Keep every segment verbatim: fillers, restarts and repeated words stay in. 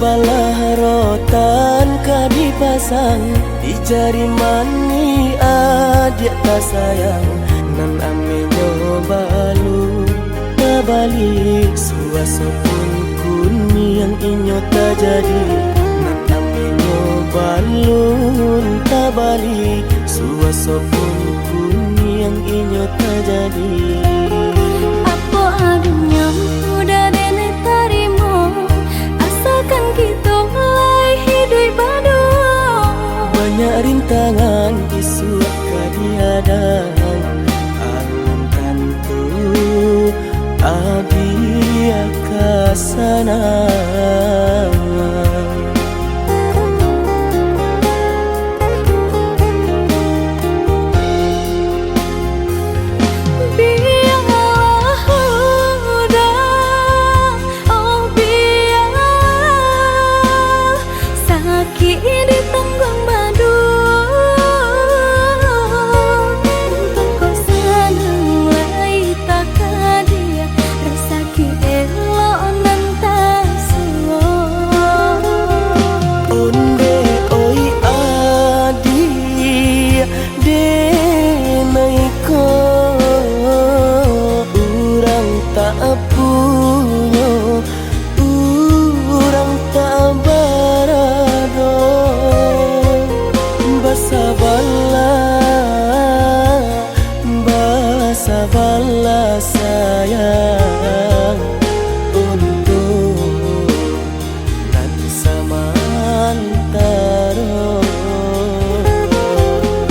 Balah rotan ka dipasang di jari manih adiak tasayang, nan ameh nyo balun tabali. Suaso pun kuniang inyo tajadi, nan ameh nyo balun tabali. Suaso pun kuniang inyo tajadi. Apo adunyo udah denai tarimo, asakan kito lai hiduik baduo. Banyak rintangan isuak ka dihadang, alun tantu adiak ka sanang. Bialah udah, oh bialah, sakik ditangguang baduo. Untuang ko sanang lai takadiak, rasaki elok nan tasuo. Ondeh oi adiak, denai ko urang tak punyo, urang tak barado. Basabalah, basabalah sayang, untuak nan samantaro.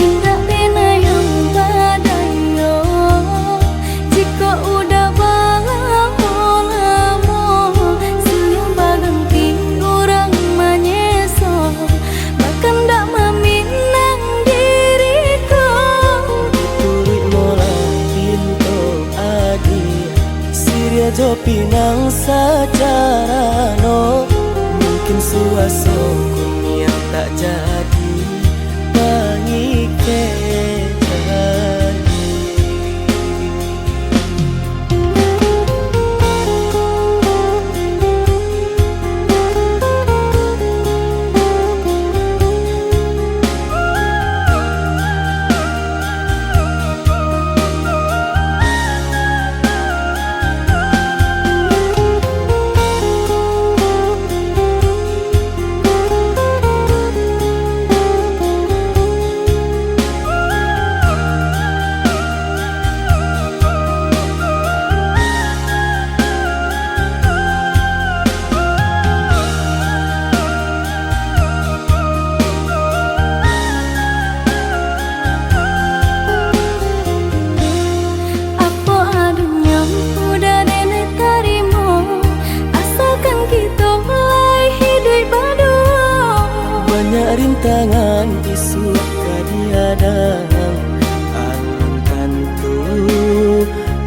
Indak pernah yang badayo, jikok udah balamo-lamo, silih baganti urang manyeso, bakandak maminang diri ko. Turuik molah pinto adiak, siriah jo pinang sacarano. Mungkin suaso kuniang tak jadi pangikek. Apo adunyo udah denai tarimo, asakan kito lai hiduik baduo. Banyak rintangan isuak ka dihadang, alun tantu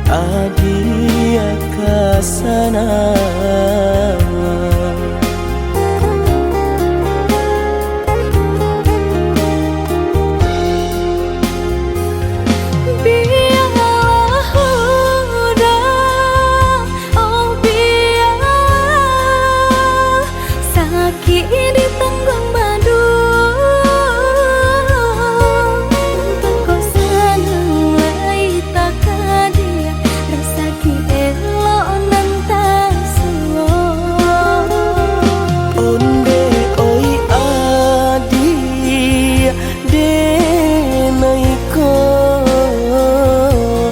adiak ka sanang. Bialah udah, oh bialah, sakik ditangguang baduo. Untuang ko sanang lai takadiak, rasaki elok nan tasuo. Ondeh oi adiak, denai ko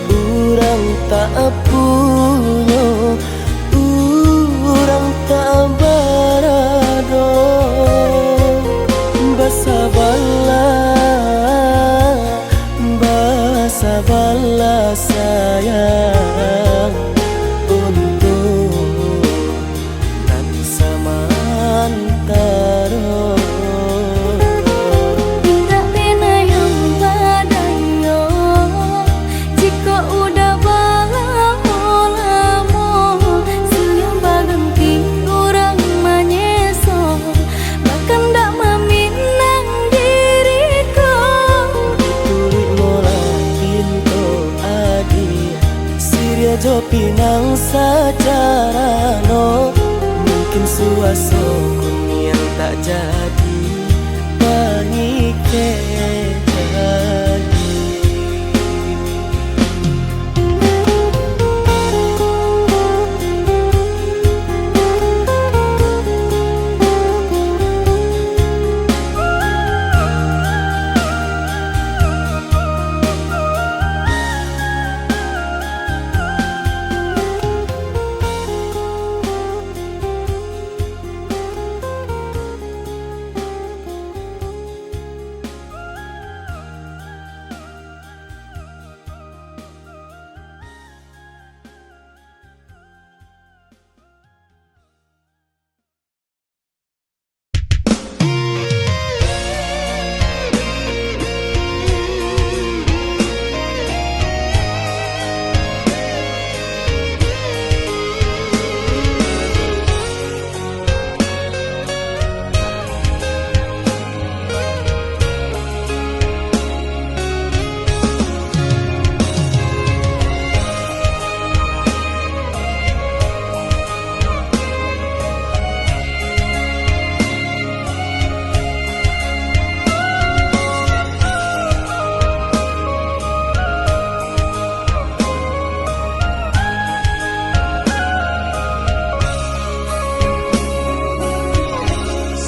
urang tak punyo, urang tak barado. Basabalah, basabalah sayang, untuak nan samantaro. Indak pernah yang badayo, jikok udah balamo-lamo, silih baganti urang manyeso, bakandak maminang diri ko. Turuik molah pinto adiak, siriah jo pinang sacarano. Mungkin suaso kuniang Jadi pangikek jadi.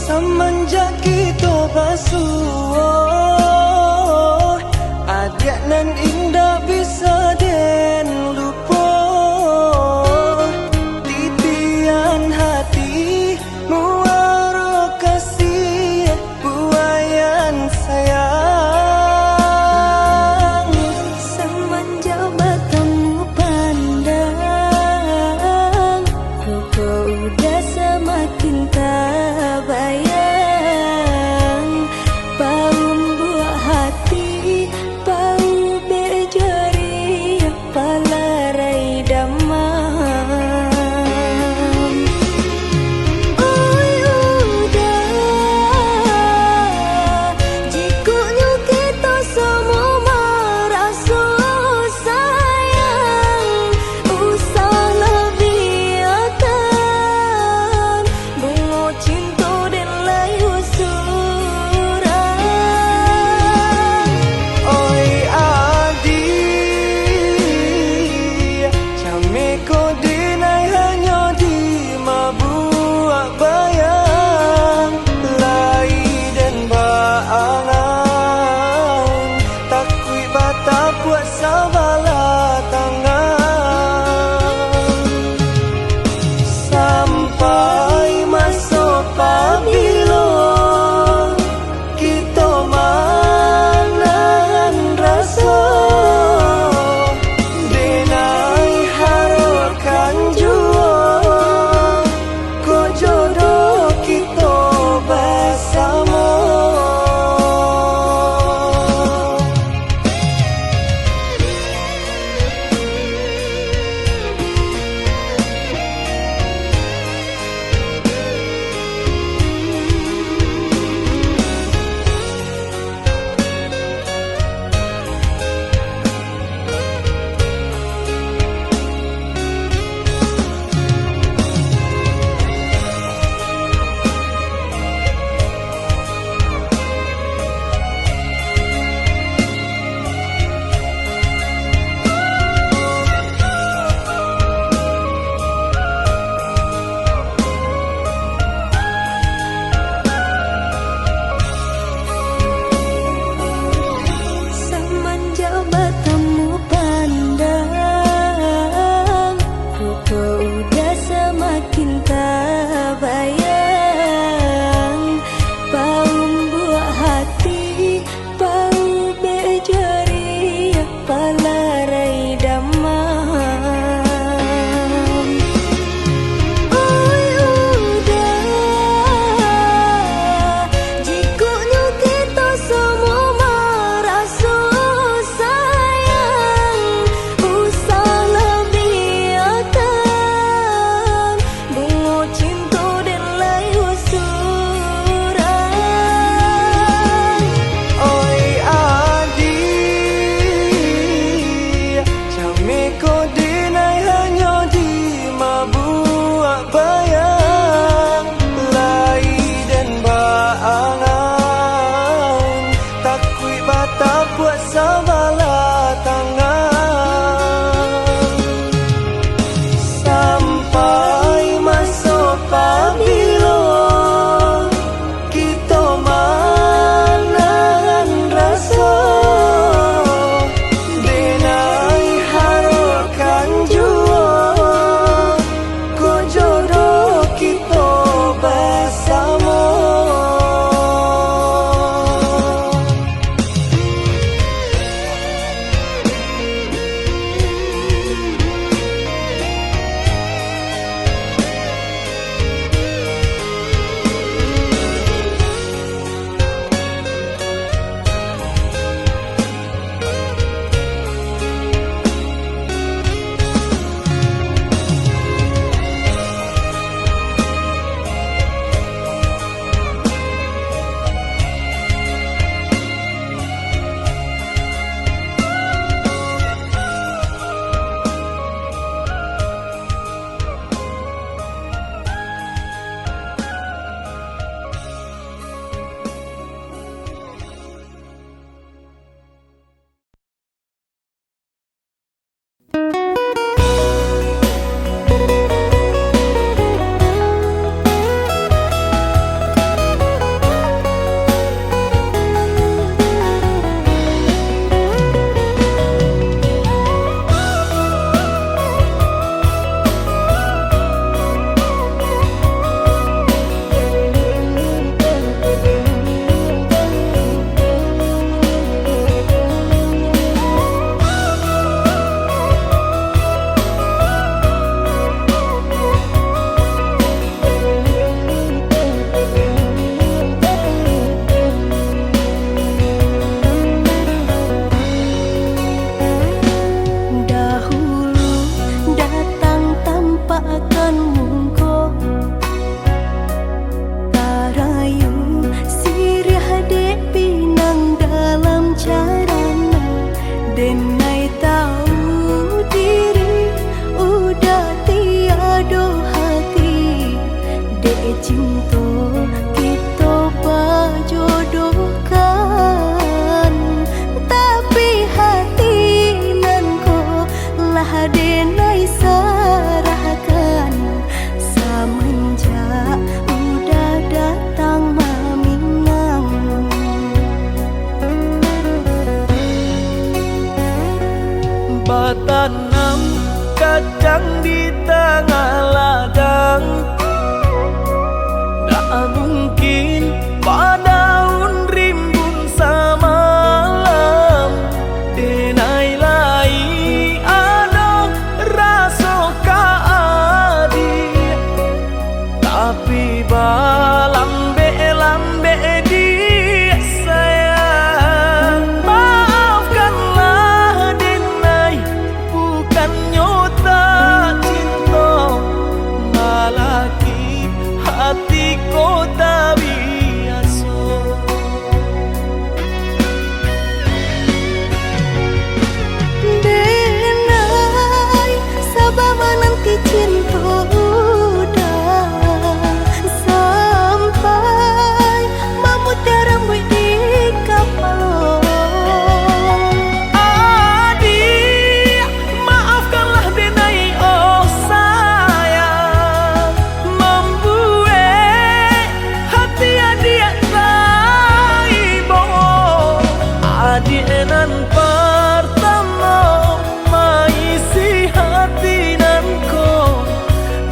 Samanjak kito basuo, adiak nan indak bisa den lupo. Titian hati, muaro kasih, buayan sayang. Samanjak batamu pandang, kok udah samakin tabayang. Paumbuak hati, paubek jari, palarai damam. Oi udah, jikoknyo kito samo maraso sayang, usahlah biakan bungo cinto den lai Cinto kito bajodohkan, tapi hati nan ko lah denai sarahkan, samanjak udah datang maminang. Batanam kacang di tangah ladang, ndak mungkin badaun rimbun samalam. Denai lai ado raso ka adiak, tapi balambek-lambek di sayang. Maafkanlah denai, bukannyo tak cinto, malah ki hati ko tak biaso. Denai, saba mananti cinto udah sampai mamutiak rambuik di kapalo. Adiak, maafkanlah denai, oh sayang, mambuek hati adiak taibo. Adiak nan partamo maisi hati nan ko,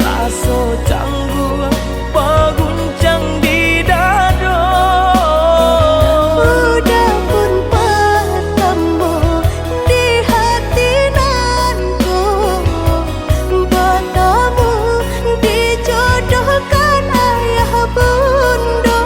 raso cangguang baguncang di dado. Udah pun partamo di hati nan ko, batamu dijodohkan ayah bundo.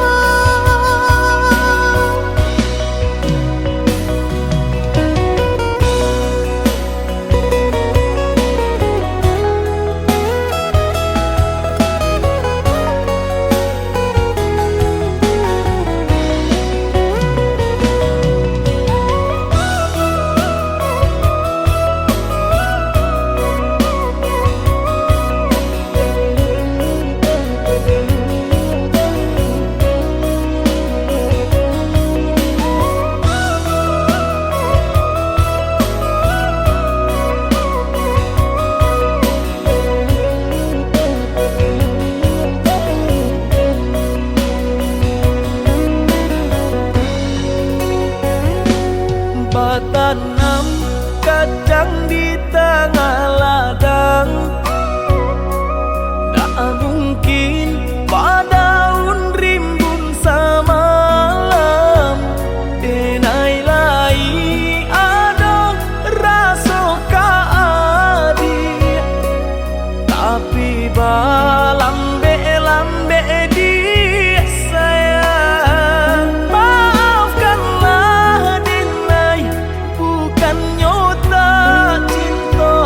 Batanam kacang di tangah ladang, ndak mungkin badaun rimbun samalam. Denai lai ado raso ka adiak, tapi balambek-lambek di sayang. Maafkanlah denai, bukannyo tak cinto,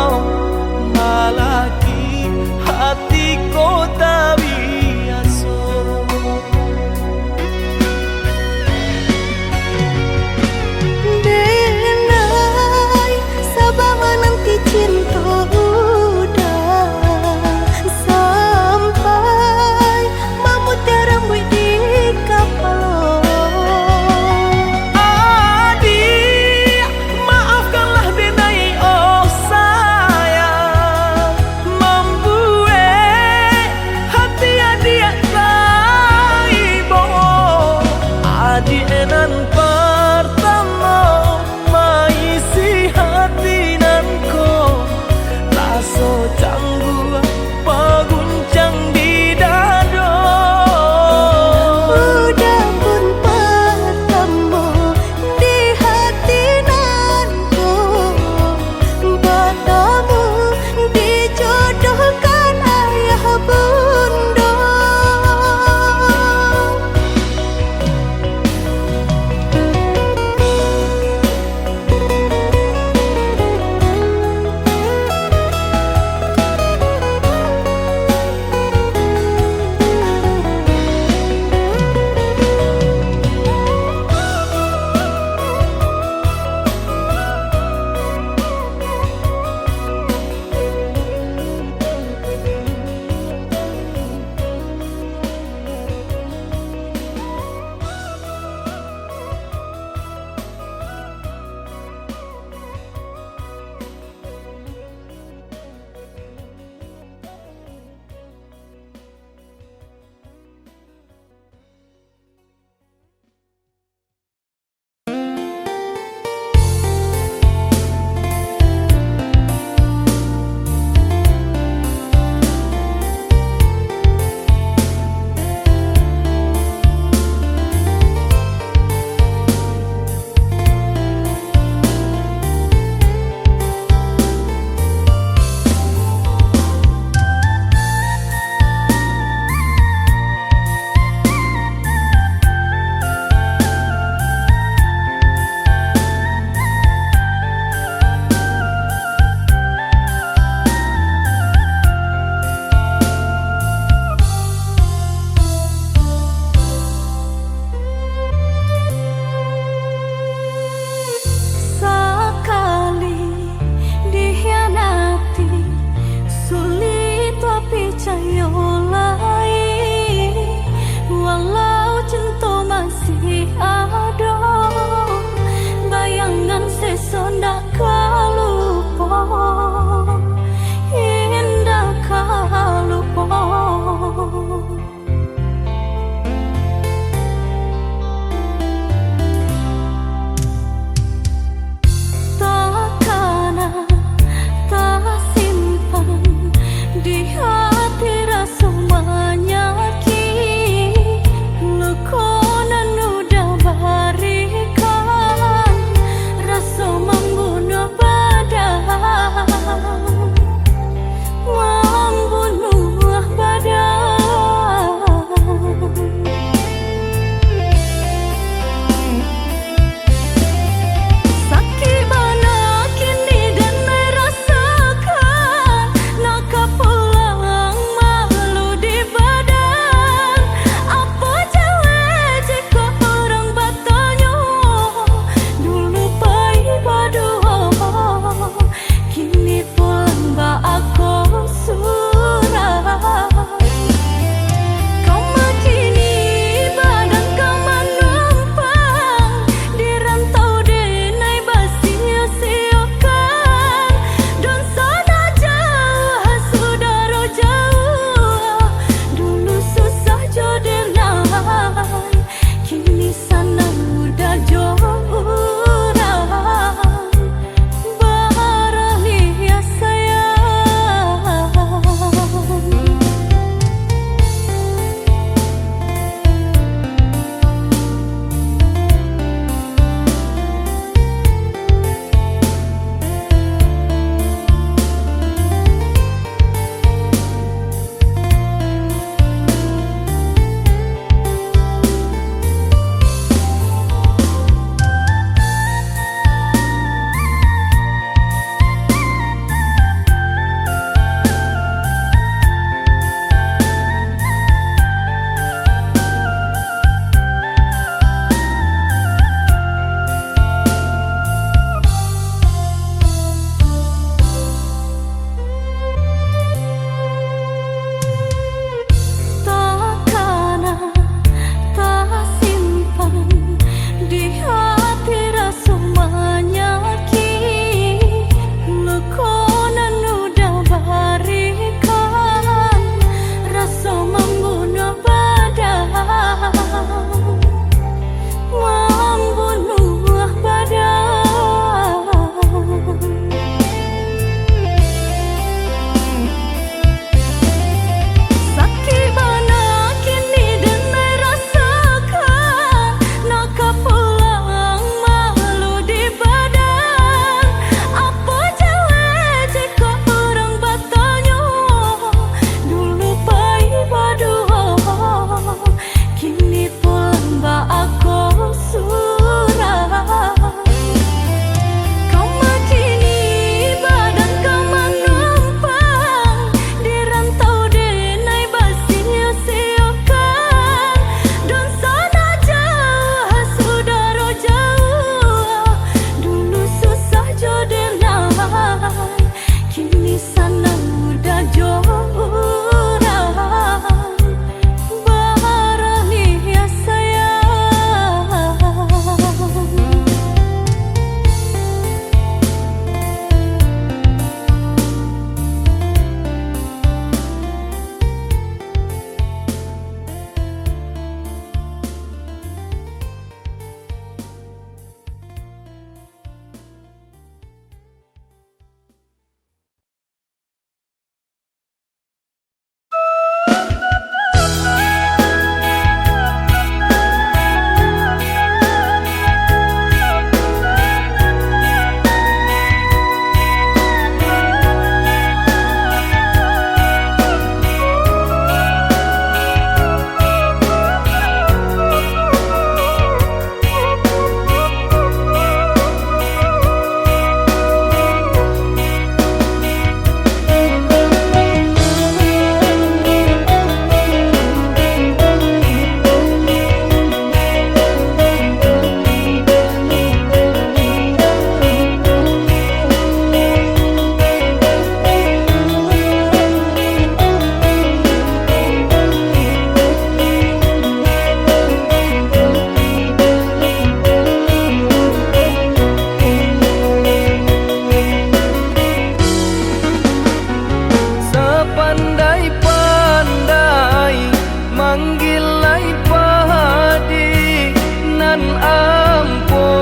Anggilah padi nan ampo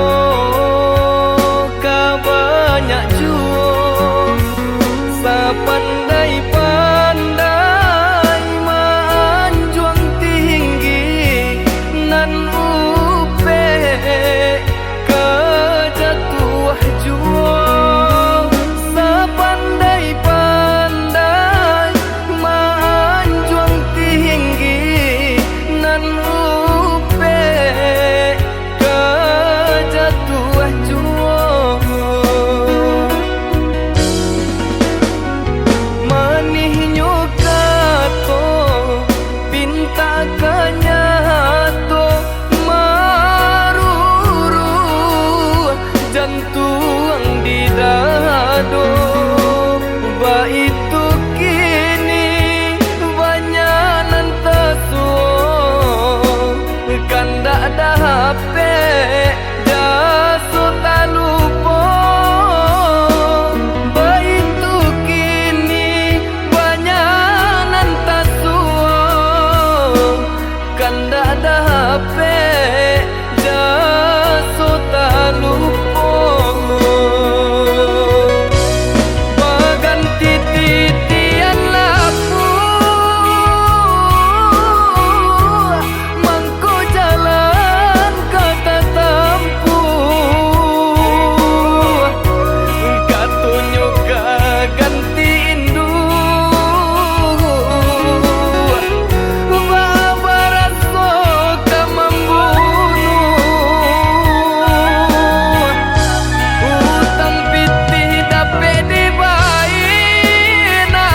ka banyak juo, sapandai-pandai maanjuang tinggi nan upek ka jatuah juo, sapandai-pandai maanjuang tinggi nan upek ka jatuah juo. Manihnyo kato, pintak ka nyato, maruruah jantuang di dado. Baitu kini banyak nan tasuo, kandak dapek jaso talupo. Baitu kini banyak nan tasuo, kandak dapek jaso talupo. Baganti titian lapuak, mangko jalan ka tatampuah. Katonyo ka ganti induak, baa baraso ka mambunuah. Utang pitih dapek dibayia,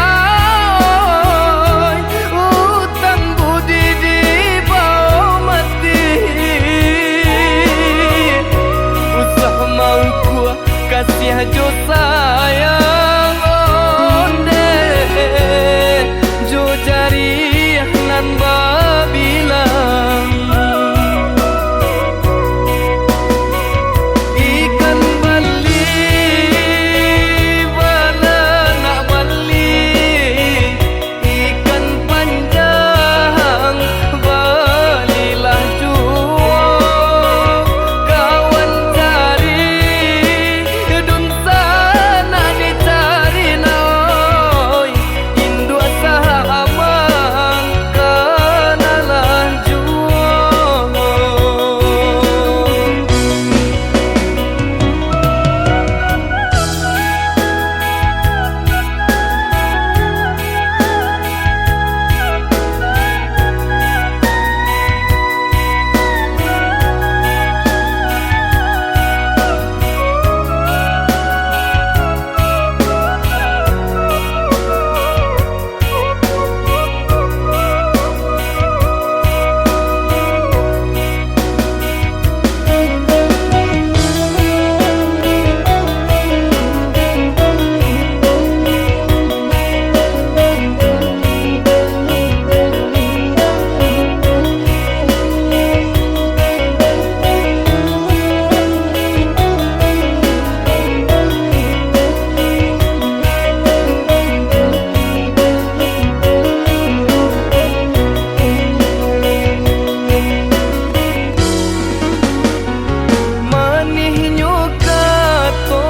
utang budi dibao mati. Usah maukuah kasiah jo sayang, ondeh jo jariah nan babilang. Ikan bali, balanak bali, ikan panjang balilah juo. Kawan cari, dunsanak dicari, nah oi. Induak sahabat kanalah juo. Manihnyo kato,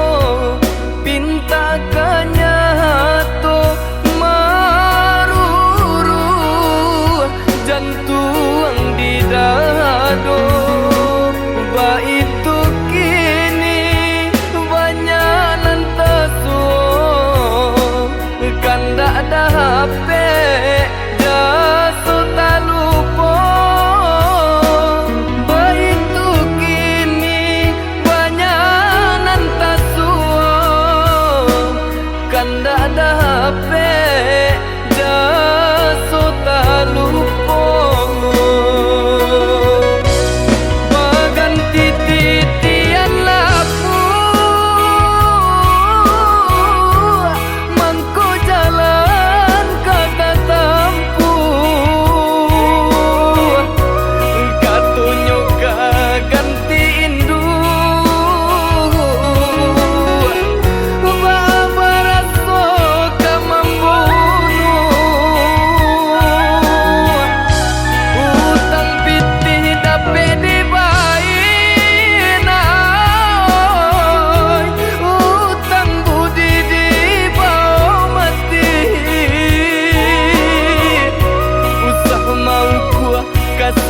pintak ka nyato, maruruah jantuang di dado. Baitu kini banyak nan tasuo, kandak dapek jaso talupo. Baitu kini banyak nan tasuo, kandak dapek jaso talupo.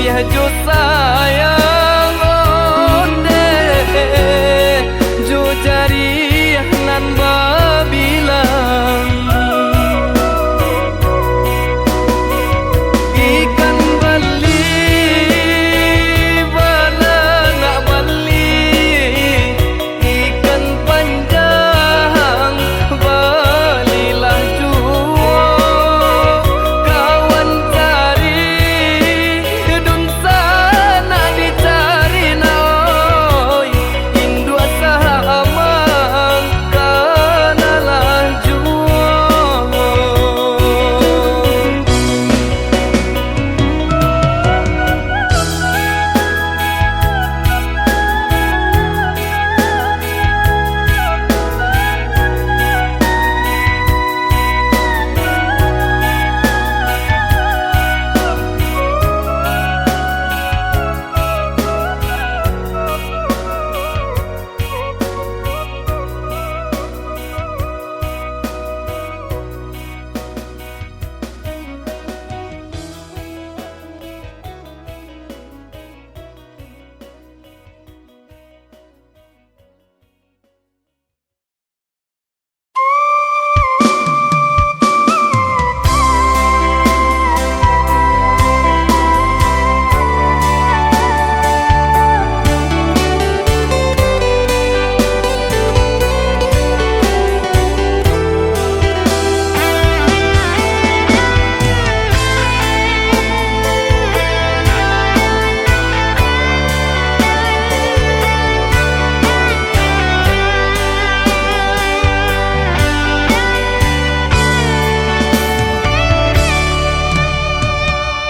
Jo sayang ondeh, jo jariah nan babilang. Ikan bali, balangak bali, ikan panjang, balilah juo. Kawan cari, dunsanak dicari, nah, oi. Induak sahamang, kanalah juo.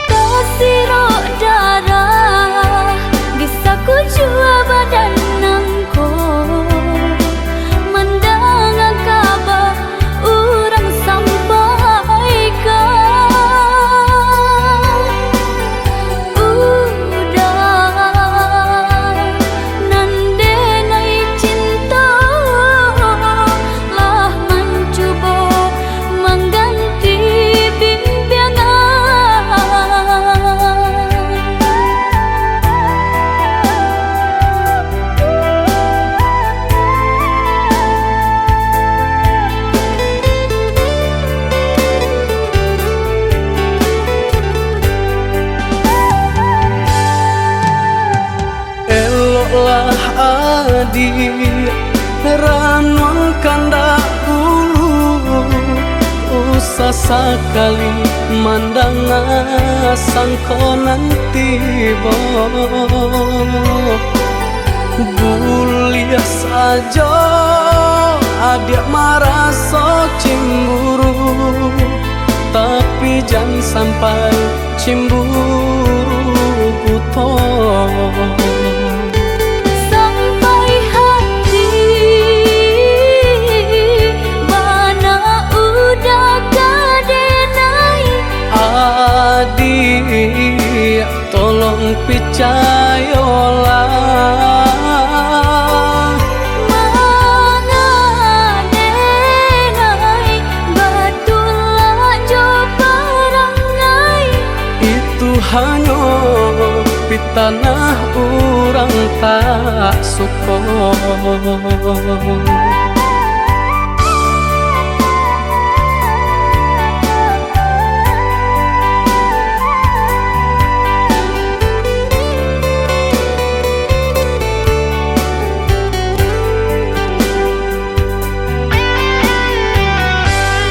Tasirok darah di sakujua badan nangko, mandanga kaba urang sampaikan. Uda nan denai cinto, lah mancubo mangganti bimbiangan. Eloklah adiak, ranuang kandak bulu, usah sakali mandanga sangko nan tibo. Buliah sajo adiak maraso cimburu, tapi jan sampai cimburu buto. Sampai hati bana uda ka denai. Adiak, tolong picayolah. Manga denai batulak jo parangai. Itu hanyo pitanah urang tak suko.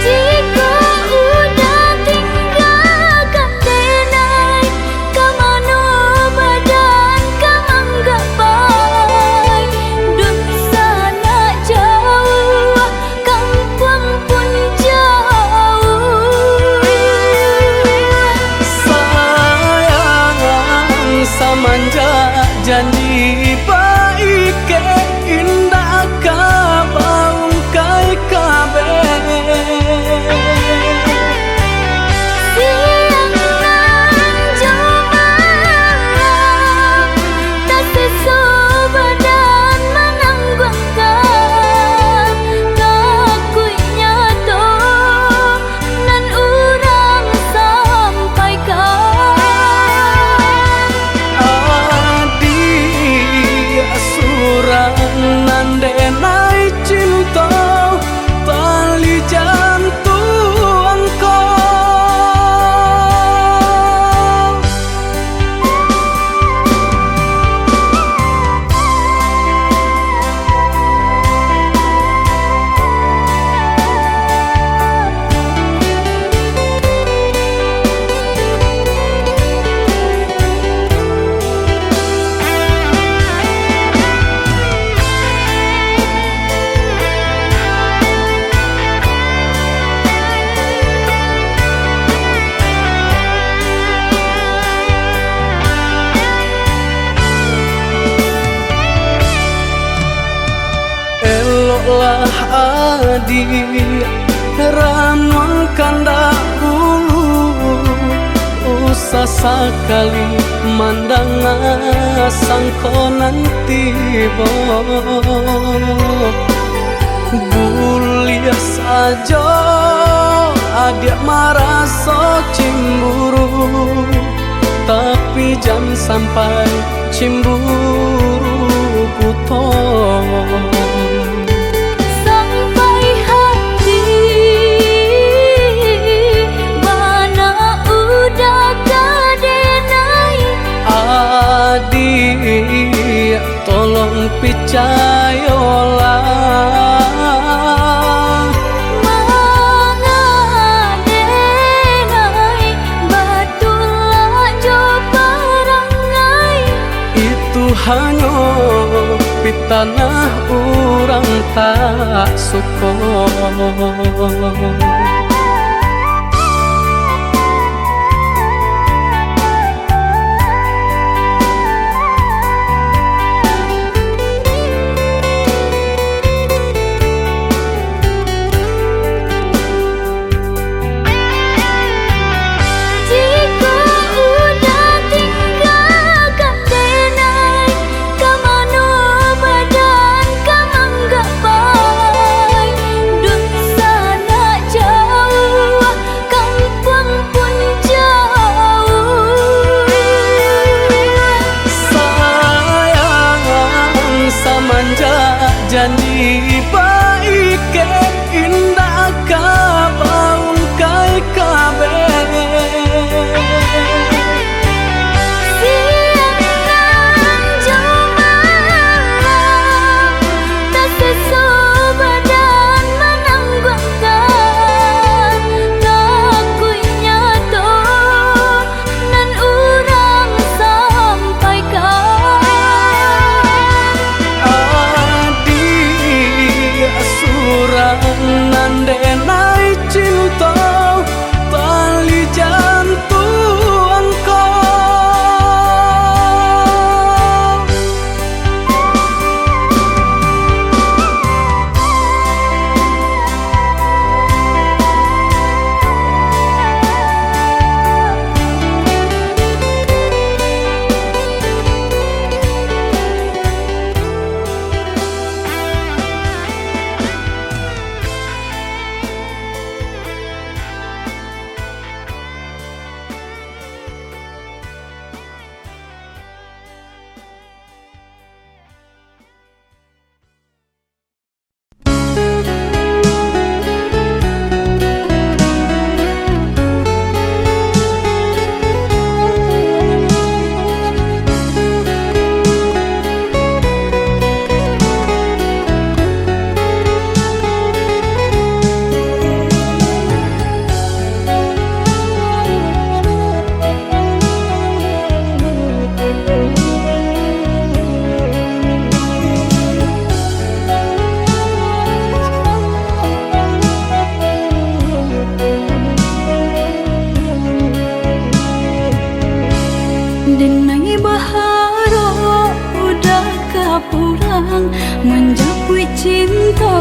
Jikok uda tinggakan denai, ka mano badan ka manggapai? Dunsanak jauah, kampuang pun jauah. Sayang, samanjak janji baikek, indak ka baungkai kabeh. Siang nan jo malam, tasiso badan manangguangkan, takuik nyato nan urang sampaikan. Lah adiak ranuang kandak bulu, usah sakali mandanga sangko nan tibo. Buliah sajo adiak maraso cimburu, tapi jan sampai cimburu buto. Sampai hati bana udah ka denai. Adiak, tolong picayolah. Manga denai batulak jo parangai. Itu hanyo pitanah urang tak suko. Jikok udah tinggakan denai, ka mano badan ka manggapai? Dunsanak jauah, kampuang pun jauah. Sayang, samanjak janji baikeh, indak ka baungkai kabeh. Siang nan jo malam, taseso badan manangguangkan, takuik nyato nan urang sampaikan. Adiak surang nan denai cinto, tali jantuang ko. Denai baharok udah ka pulang, manjapuik cinto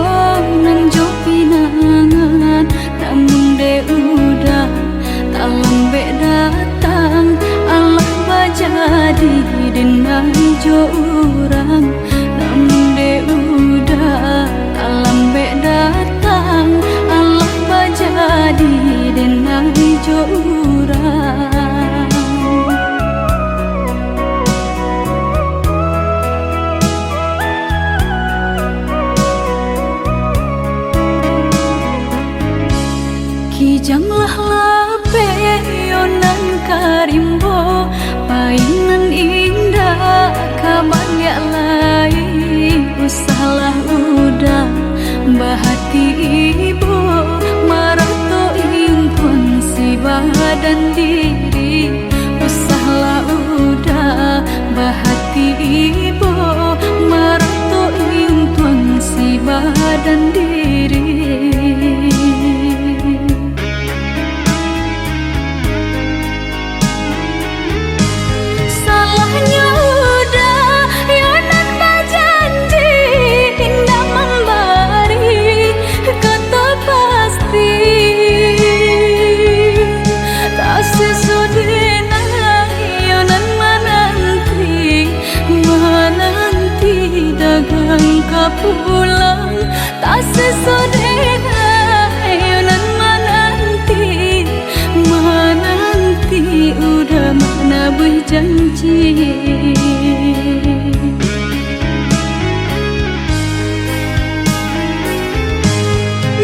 nan jo pinangan. Namun dek udah talambek datang, alah bajadi denai jo urang. Namun dek udah talambek datang, alah bajadi denai jo urang. Kijanglah lapeh yo nan ka rimbo, pai nan indak ka baliak lai. Usahlah udah bahati ibo, marato intuang si badan diri. Usahlah udah bahati ibo, marato intuang si badan diri. Salahnyo udah yo nan bajanji, indak mamba- pulang, tak sesudah yo nan mananti, mananti udah manabuih janji.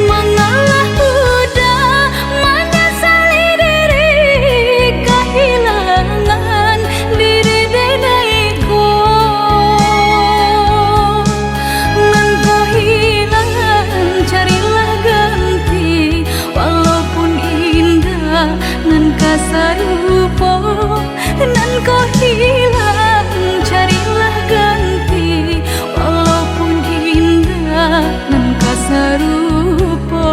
Mangalah udah manyasali diri kahilangan diri denai ko. Nan ko hilang, carilah ganti, walaupun indak nan ka sarupo. Nan ko hilang, carilah ganti, walaupun indak nan ka sarupo.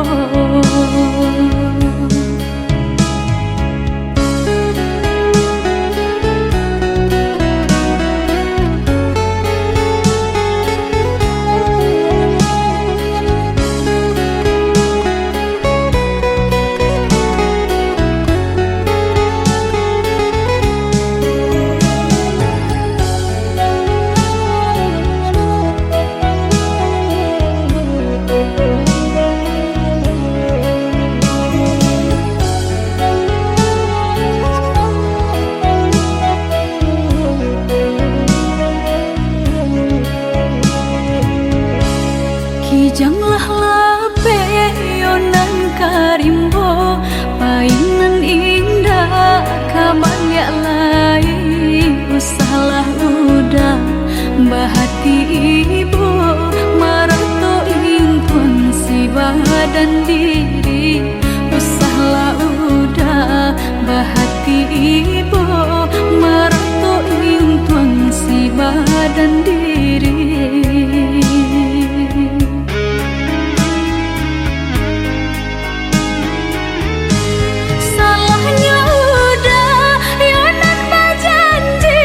Kijanglah lapeh yo nan ka rimbo, pai nan indak ka baliak lai. Usahlah udah bahati ibo, marato intuan si badan diri. Usahlah udah bahati ibo, marato intuan si badan diri. Salahnyo udah yo nan bajanji,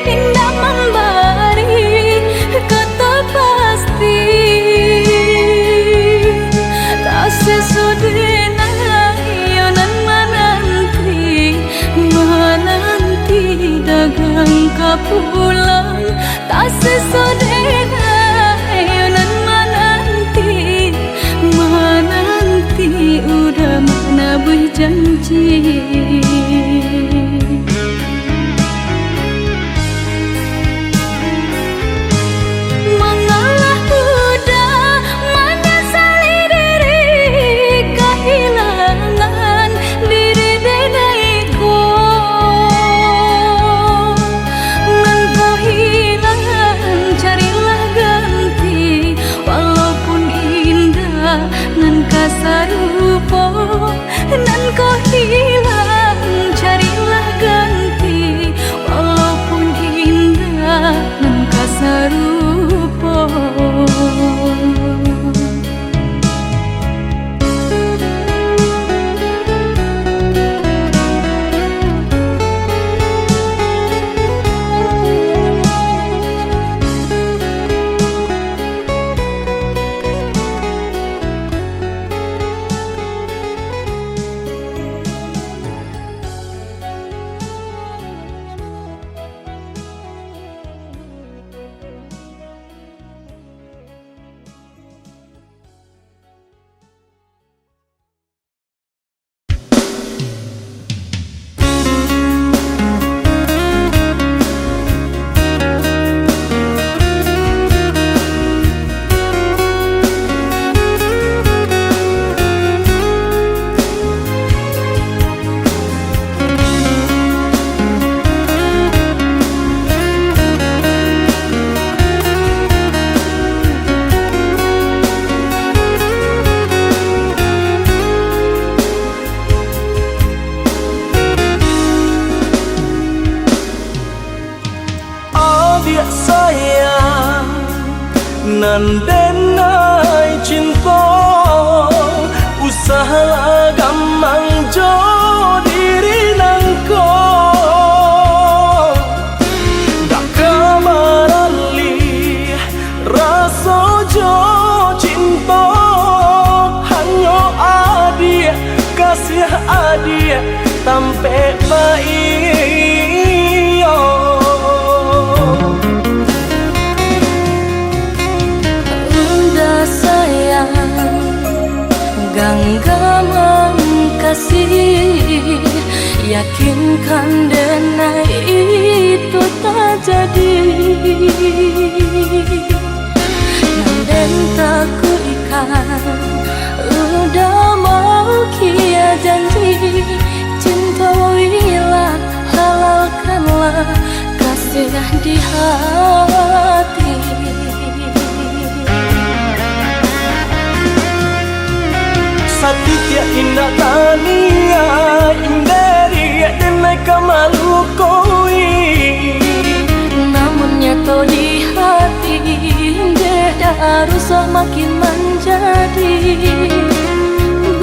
indak mambari kato pasti. Tak sesudah nan yo nan mananti, mananti dagang ka pulang. Tak sesudah nan yo nan mananti, mananti udah manabuih janji. Mangalah udah manyasali diri kahilangan diri denai ko. Nan ko hilang, carilah ganti, walaupun indak nan ka sarupo. Nan ko hilang, carilah ganti, walaupun indak nan ka sarupo. Adiak sayang, nan denai cinto, usahlah gamang jo diri nangko. Dak ka baralih raso jo cinto, hanyo adiak, kasiah adiak tampek baiyo. Uda maukia janji, cinto ilah, halalkanlah kasih di hati. Satitiak indak taniaik, inderi denai ka malukoi. Namun nyato di hati, dek dah rusak makin manjadi.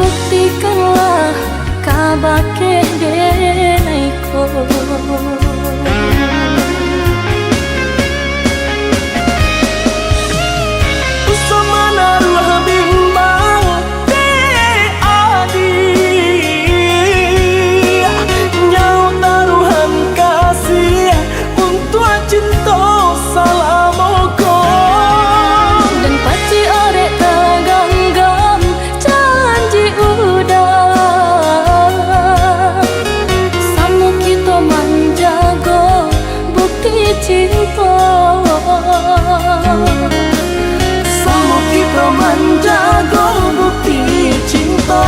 Buktikanlah kabake denai ko. Usah manaruah bimbang, dek adiak, nyo taruahan kasih untuak cinto salamo ko. Dan pacik arek taganggam janji uda, samo kito manjago bukti cinto. Samo kito manjago bukti cinto.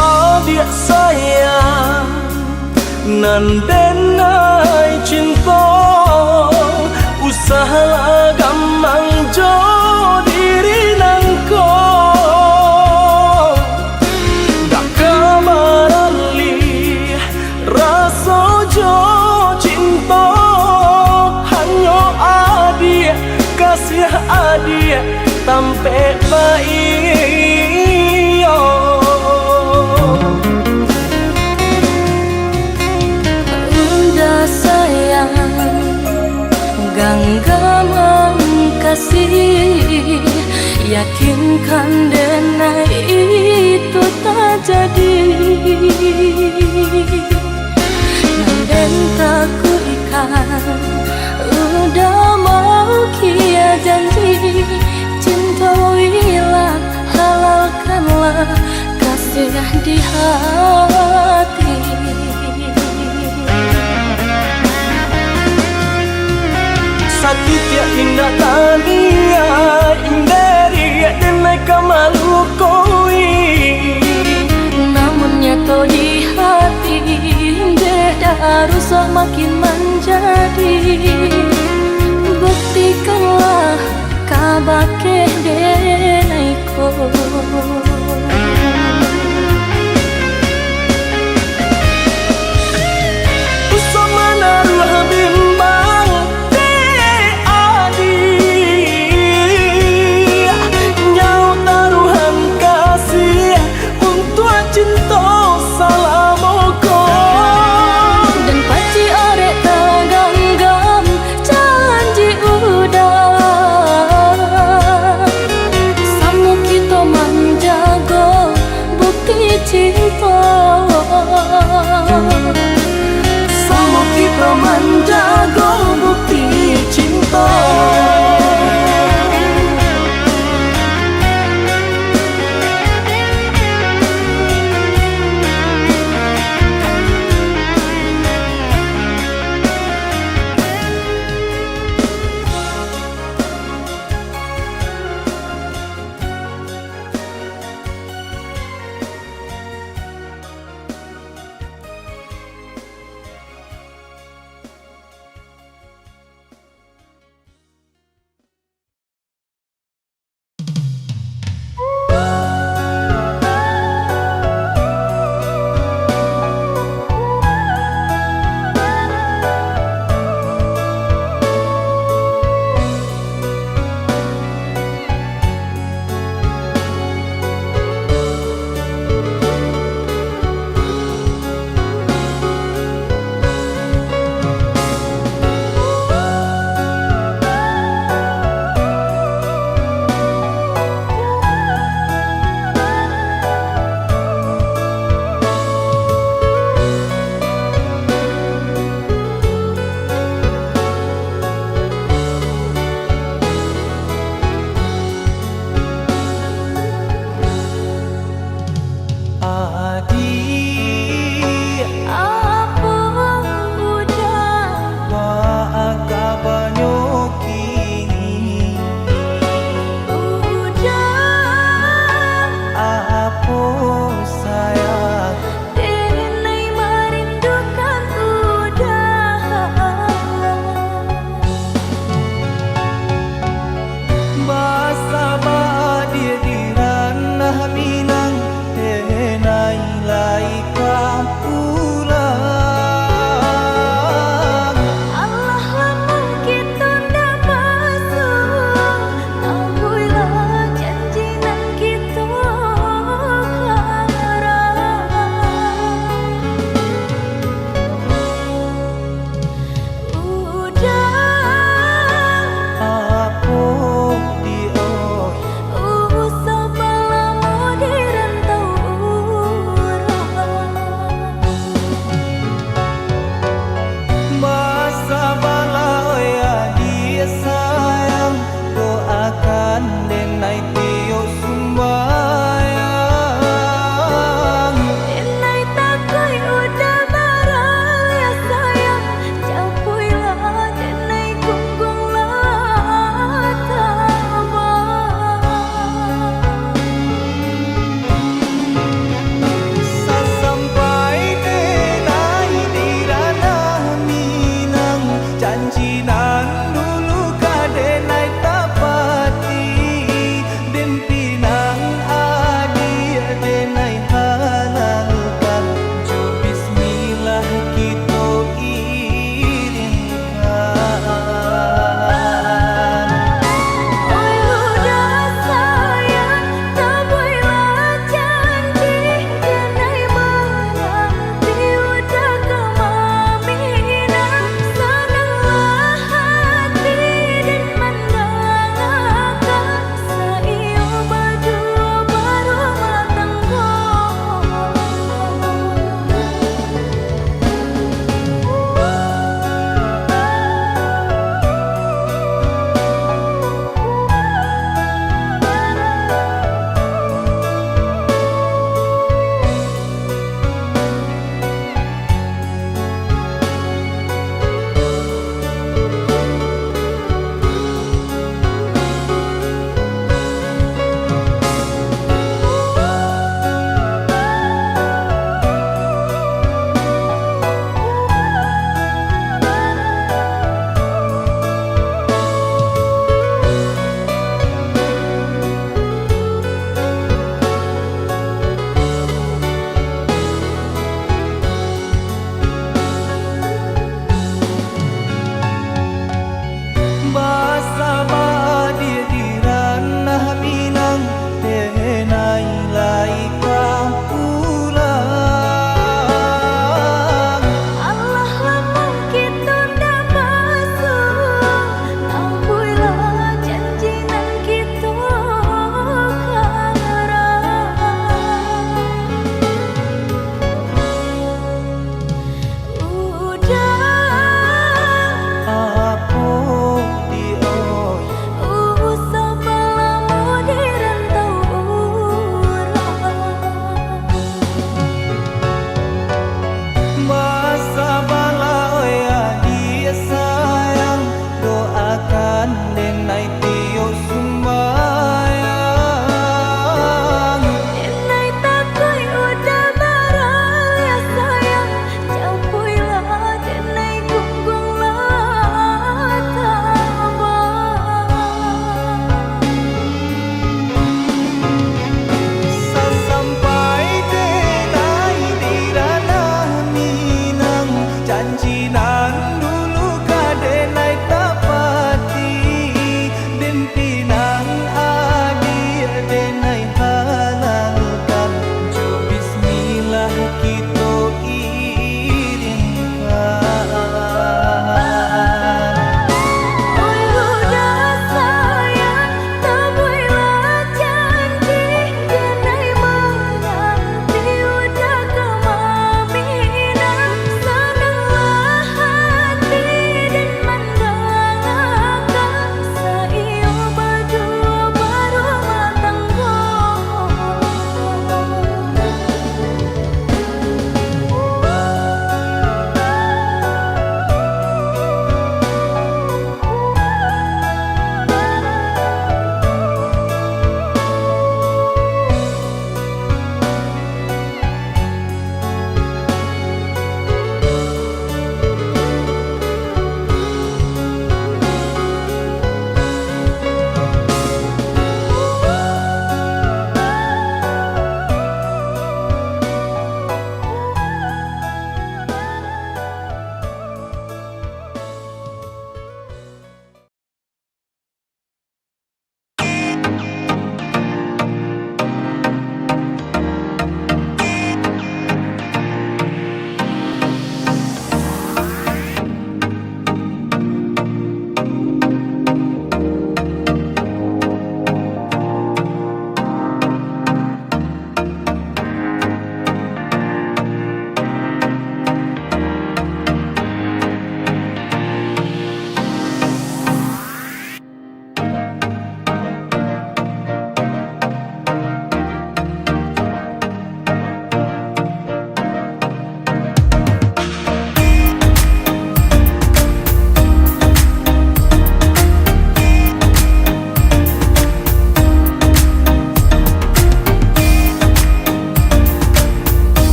Adiak sayang, nan denai cinto, usahlah gamang jo diri nangko. Dak ka baralih raso jo cinto, hanyo adiak, kasiah adiak, tampek baiyo. Uda sayang, ganggaman kasih, yakinkan denai itu tajadi. Nan den takuikan, uda maukia janji, cinto ilah, halalkanlah kasih di hati. Satitiak indak taniaik, inderi denai ka malukoi. Namun nyato di hati, dek dah rusak makin manjadi. Buktikanlah kabake denai ko. Usah manaruah bimbang, dek adiak, nyo taruahan kasih untuak cinto salamo ko. Dan pacik arek taganggam janji uda, samo kito manjago bukti cinto. Samo kito manjago bukti cinto.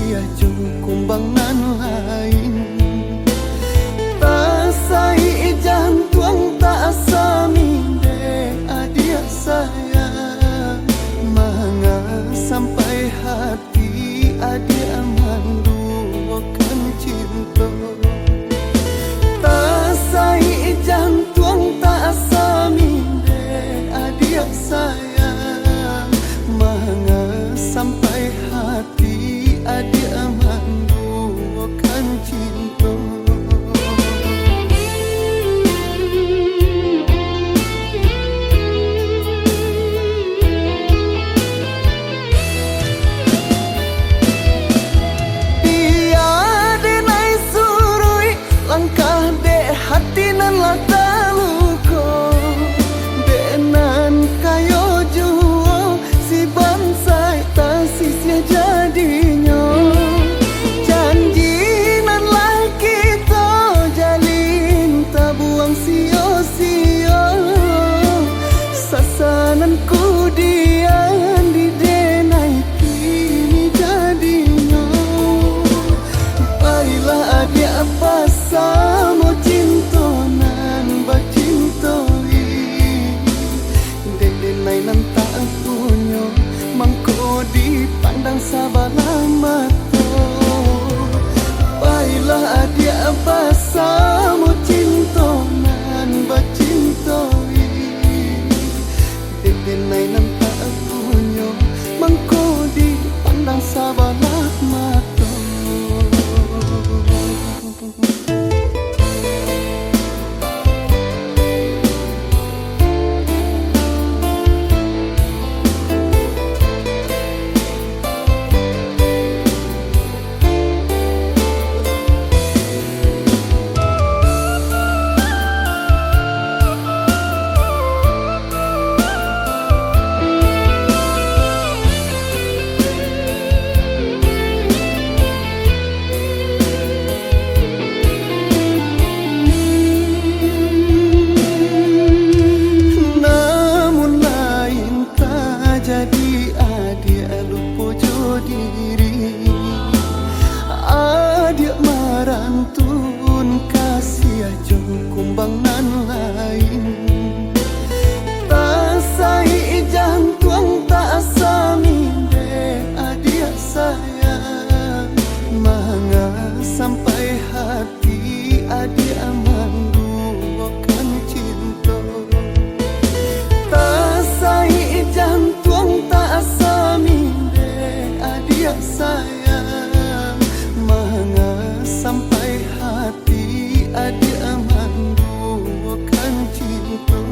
Kasiah jo kumbang nan lain. Tasaik jantuang, tak samindeh adiak sayang. Manga sampai hati adiak manduokan cinto. Tasaik jantuang, tak samindeh adiak sayang. Manga sampai hati adiak manduokan cinto. Bia denai suruik langkah dek hati nan lah taluko, dek nan kayo juo si bansaik tasisiah jadinyo. Janji nan lah kito jalin tabuang sio-sio. Sasanan kudian di denai kini jadinyo. Pailah adiak basamo cinto nan bacintoi. Dek denai nan tak punyo, mangko dipandang sabalah mato. Pailah adiak basamo cinto nan bacintoi. Dek denai nan tak punyo, mangko dipandang sabalah mato. Namun lain tajadi, adiak lupo jo diri. Adiak marantun kasiah jo kumbang nan lain. Tasaik jantuang tak samindeh adiak sayang. Manga sampai hati adiak manduokan cinto. Tasaik jantuang tak samindeh adiak sayang. Manga sampai hati adiak manduokan cinto.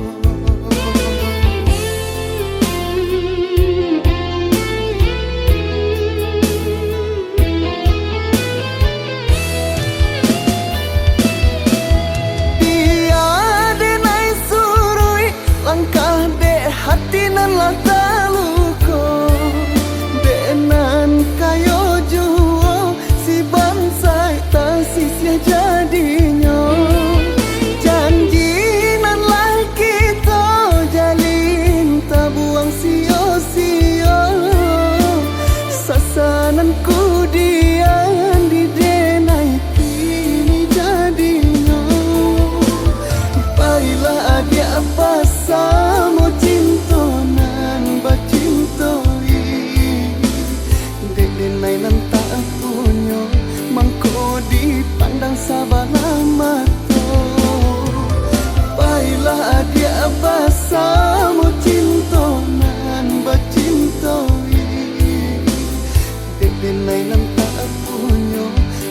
Bia denai suruik langkah dek hati nan lah taluko, dek nan kayo juo si bansaik tasisiah jadinyo. Janji nan lah kito jalin tabuang sio-sio. Sasanan kudian di denai kini jadinyo. Pailah adiak basamo cinto nan bacintoi. Dek denai nan tak punyo, mangko dipandang sabalah mato. Pailah adiak basamo cinto nan bacintoi. Dek denai nan tak punyo,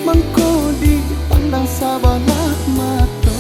mangko dipandang sabalah mato.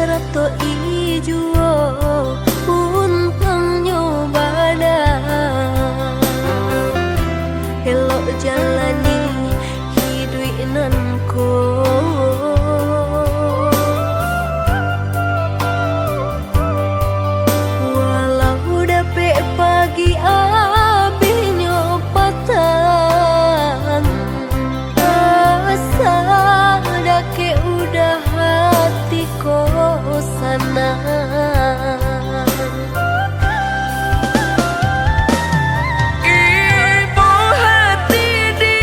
Rato ijuo untuangnyo bana, elok jalani hiduik nan ko. Walau dapek pagi abihnyo patang, asa dakek udah hati ko sanang. Ibo hati di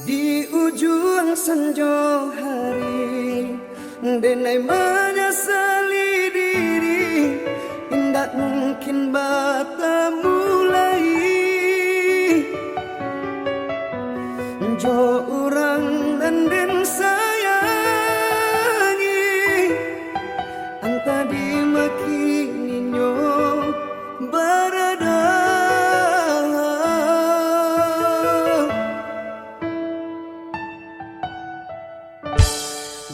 Di ujuang sanjo hari, denai manyasali diri, indak mungkin batamu lai jo urang nan den sayangi, antah di ma kini nyo barado.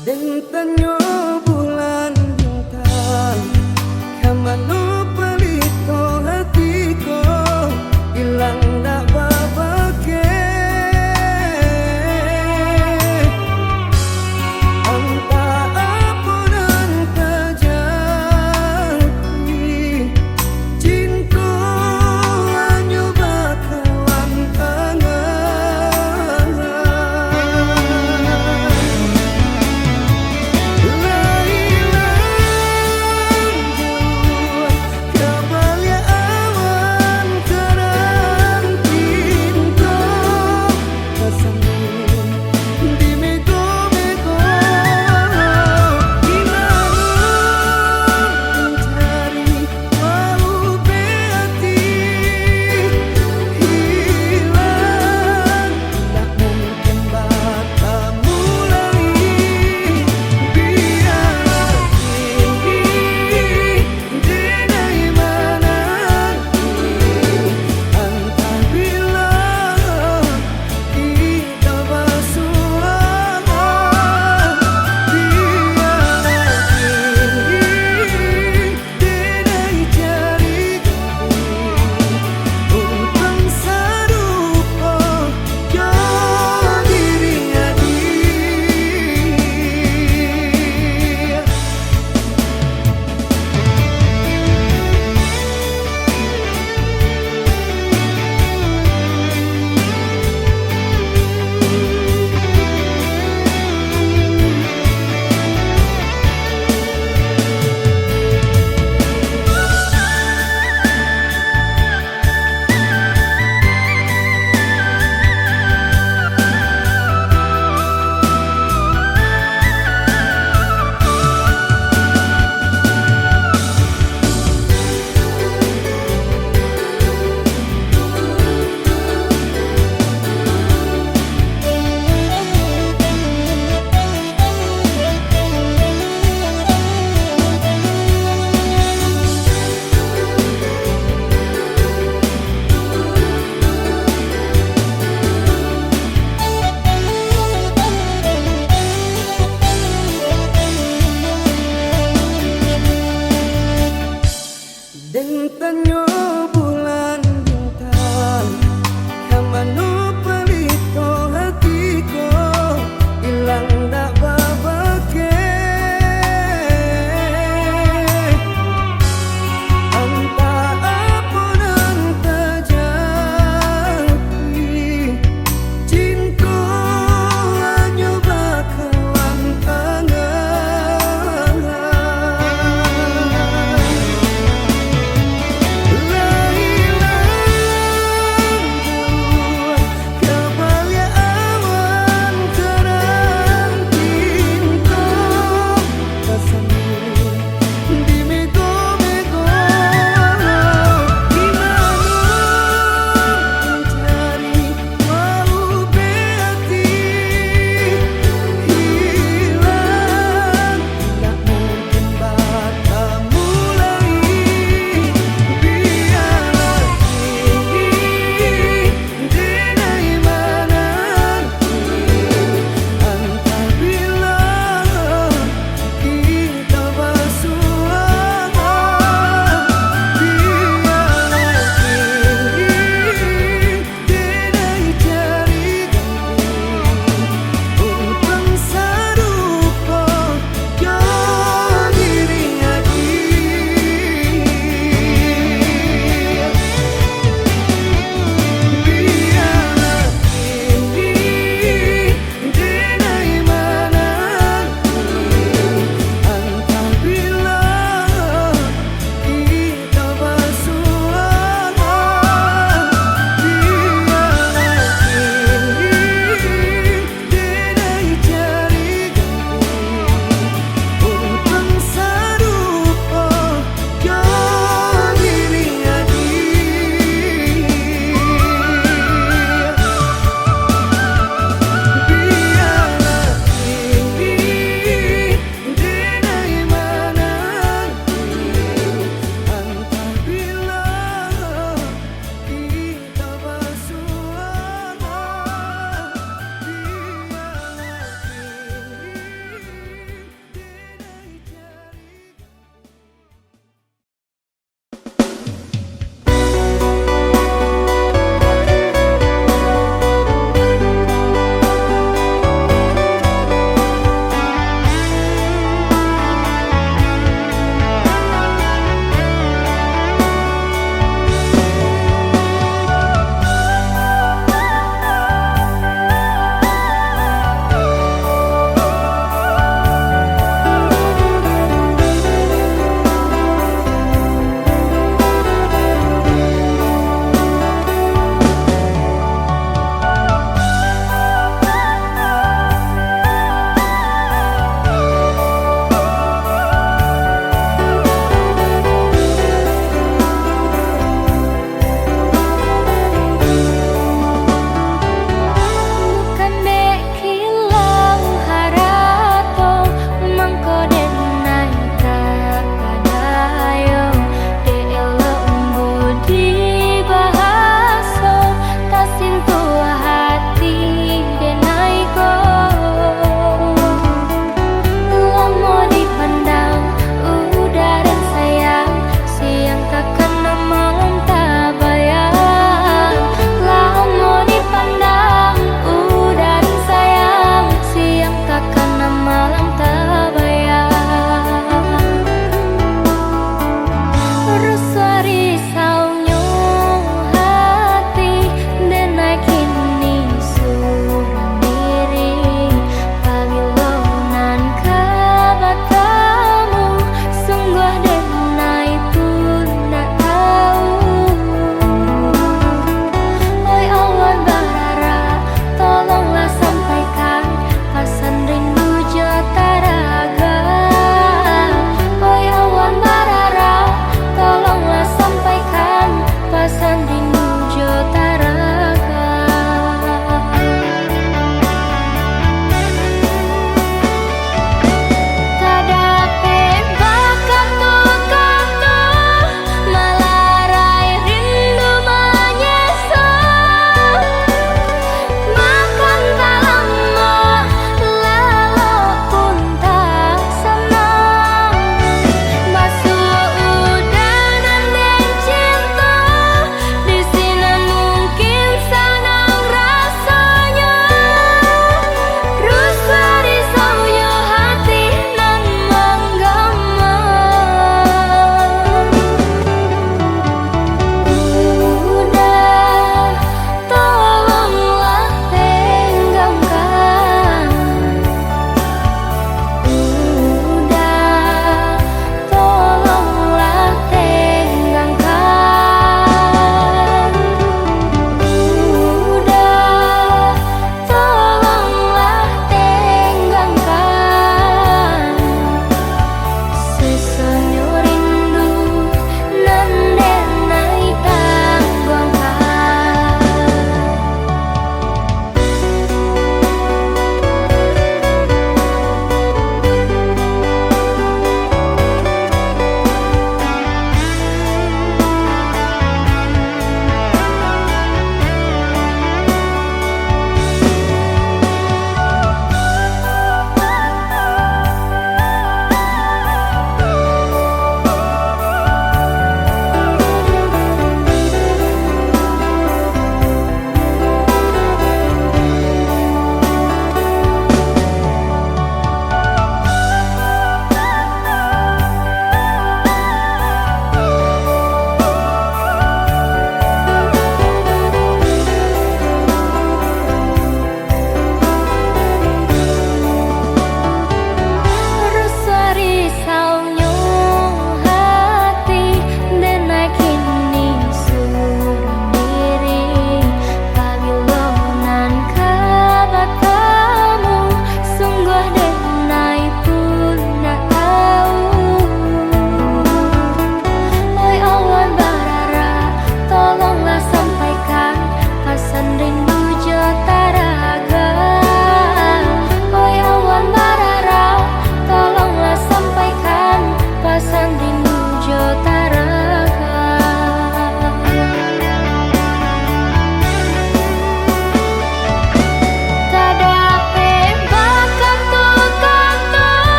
Den tanyo bulan bintang, ka mano palito hati ko, ilang dak babake.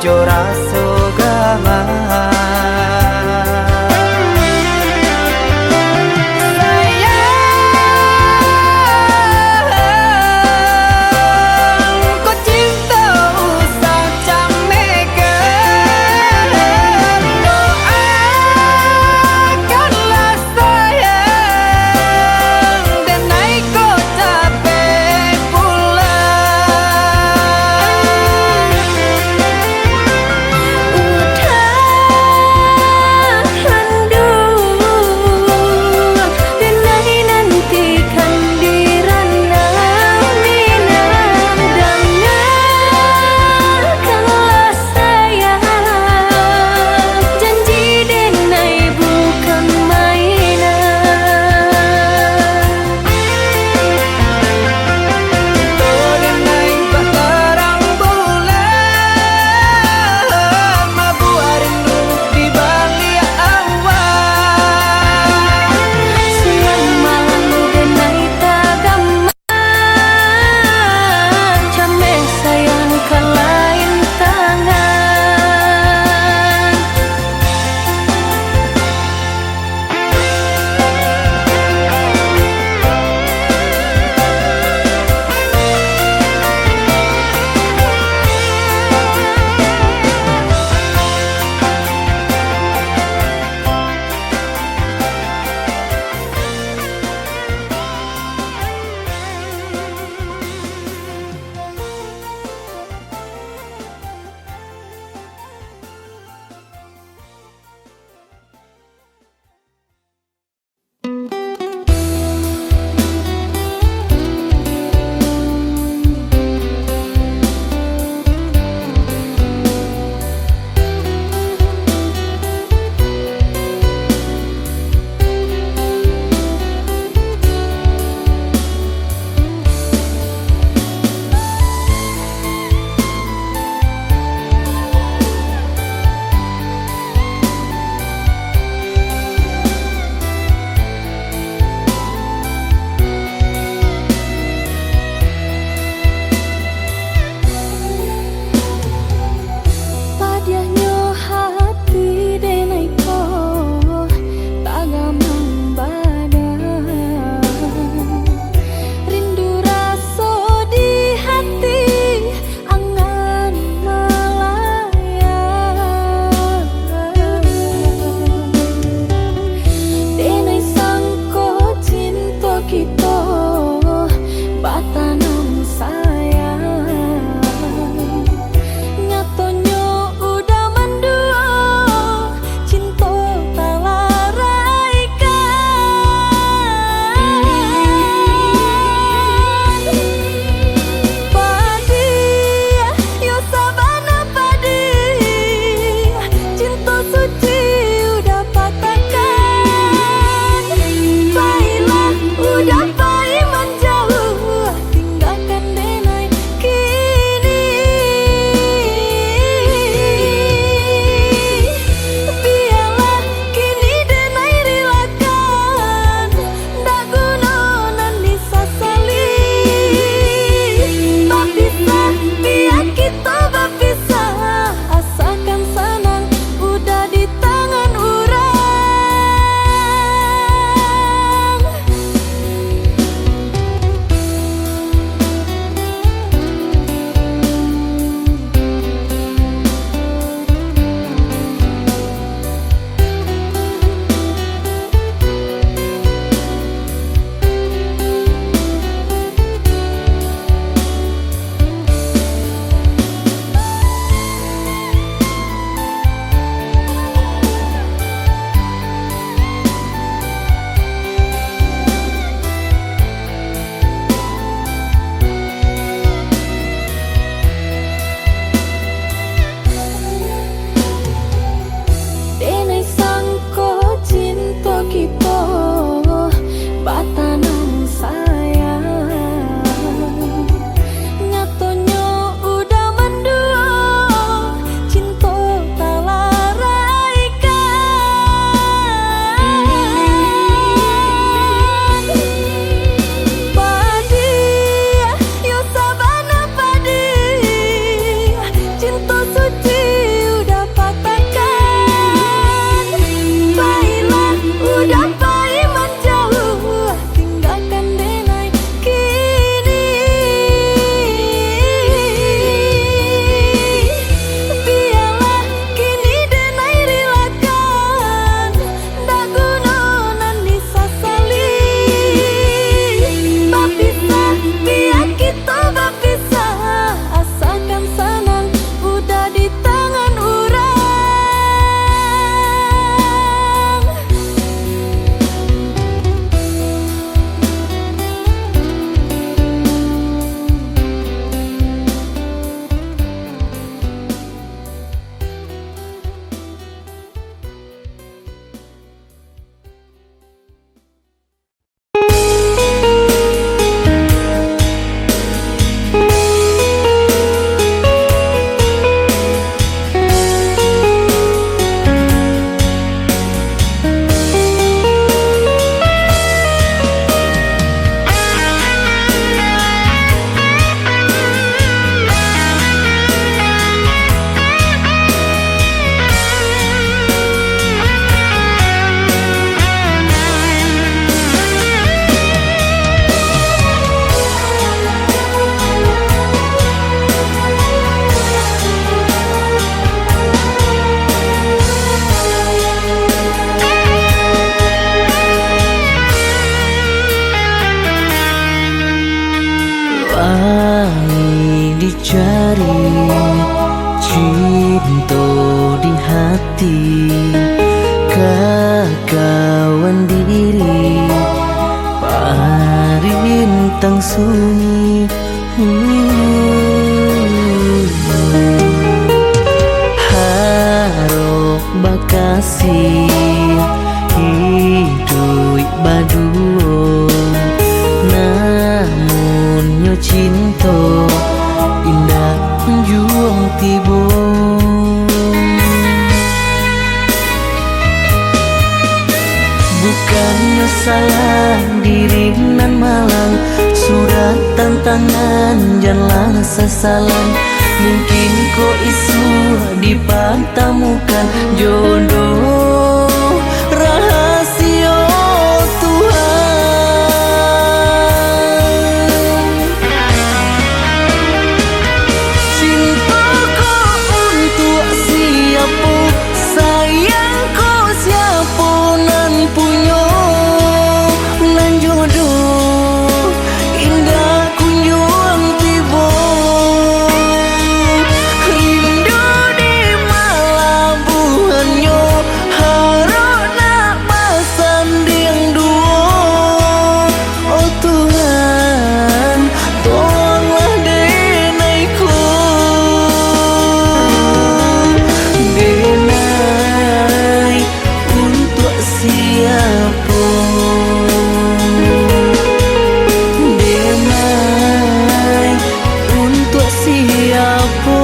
jo raso gama. Sayang, ko cinto usah camekan, doakanlah sayang, denai ko capek pulang. Cinto di hati, kakawan diri, parintang sunyi. Harok bakasih, hiduik baduo, namunnyo cinto indak kunjuang tibo. Bukannyo salah diri nan malang, surat tantangan janlah sasalan. Mungkin ko isuak dipa- tamukan jodoh rahasio Tuhan. Cinto ko untuak siapo, sayang ko siapo nan punyo, nan jodoh indak kunjuang tibo. Rindu di malabuahannyo, harok nak basandiang duo. Oh Tuhan, tolonglah denai ko. Denai untuak siapo? Denai untuak siapo?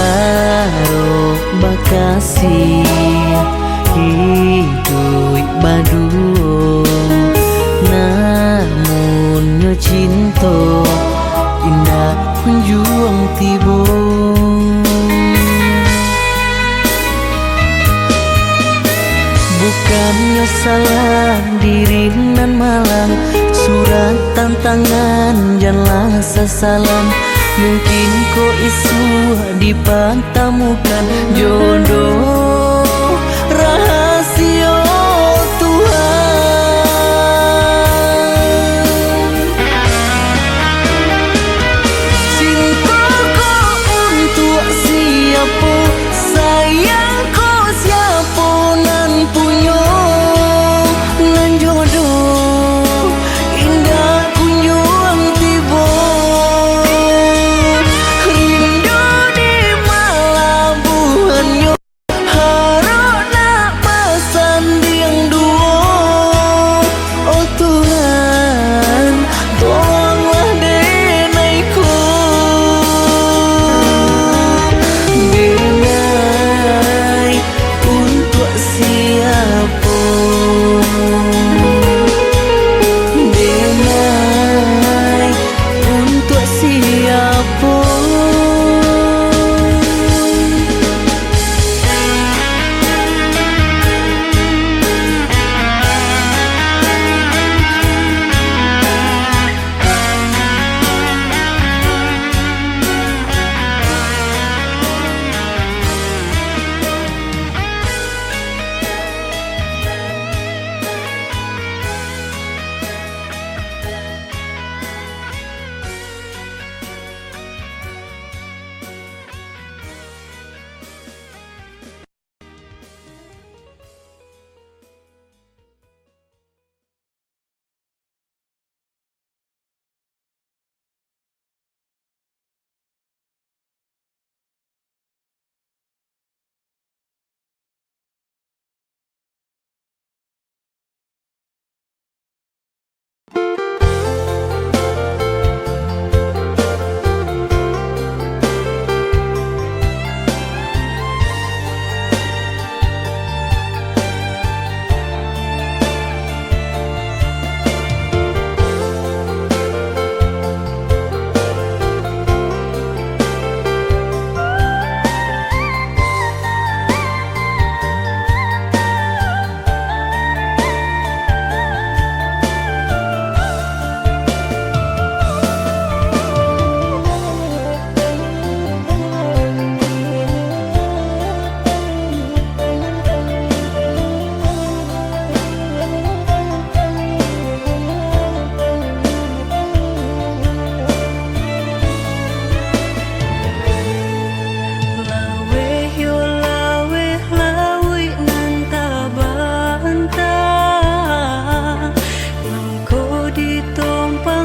Harok bakasih, hiduik baduo, namunnyo cinto indak kunjuang tibo. Bukannyo salah diri nan malang, surat tantangan janlah sasalan. Mungkin ko isuak dipa- tamukan jodoh rahasio Tuhan. Cinto ko untuak siapo, sayang ko siapo nan punyo, nan jodoh indak kunjuang tibo. Rindu di malabuahannyo,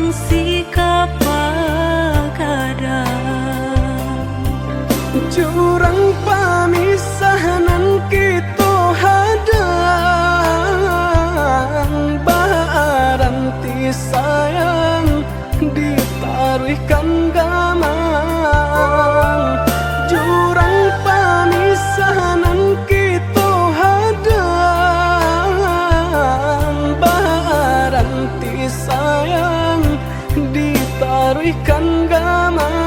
Sikap pagadang. Jurang pamisah nan kito hadang, baranti sayang ditaruihkan gamang. Jurang pamisah nan kito hadang, baranti sayang ditaruihkan gamang.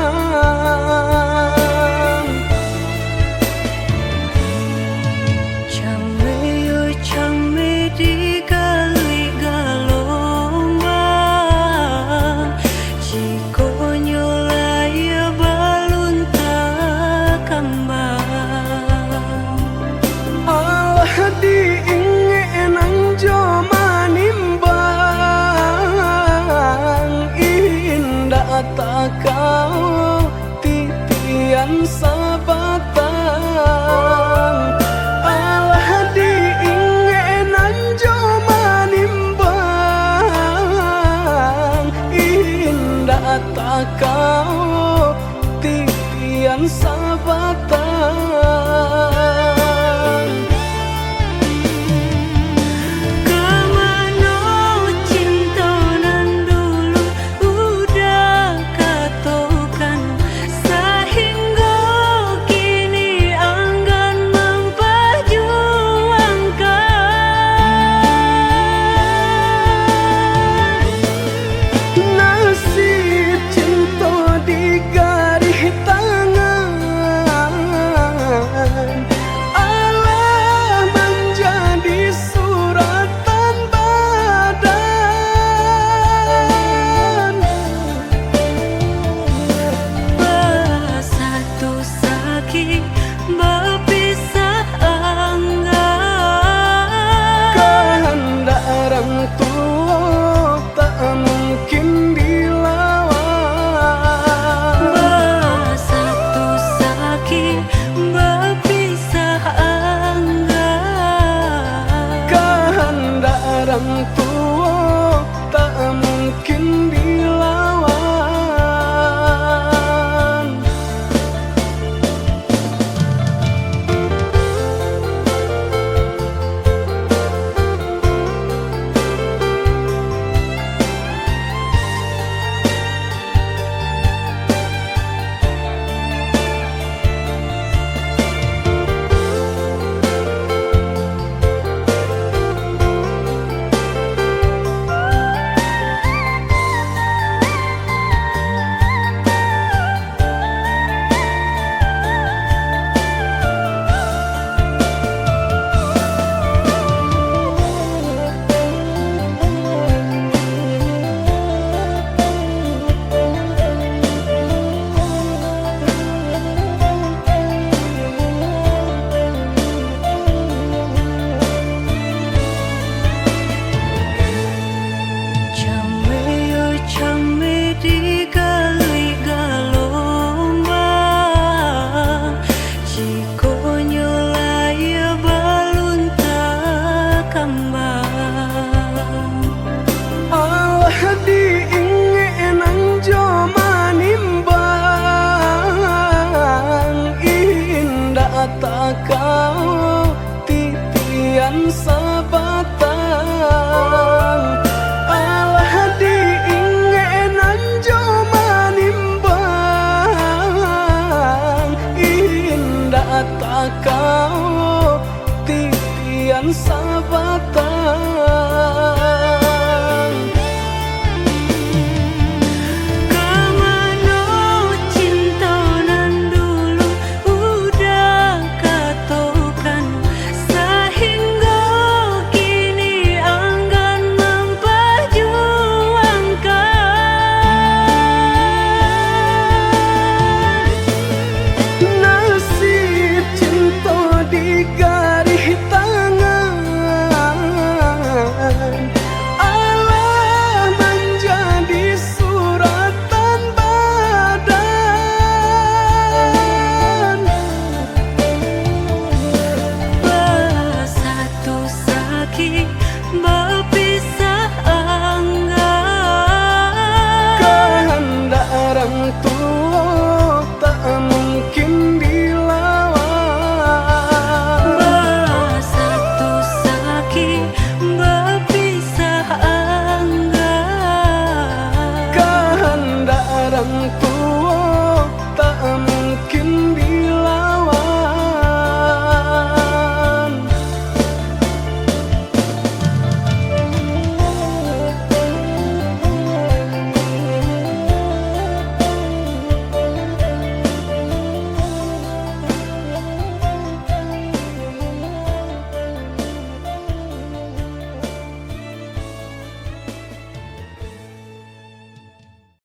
Cameh-cameh digali galombang, jikonyo layia balun takambang. Alah diingek nan jo manimbang, indak takao titian sabatang. Alah diingek nan jo manimbang, indak takao titian sabatang.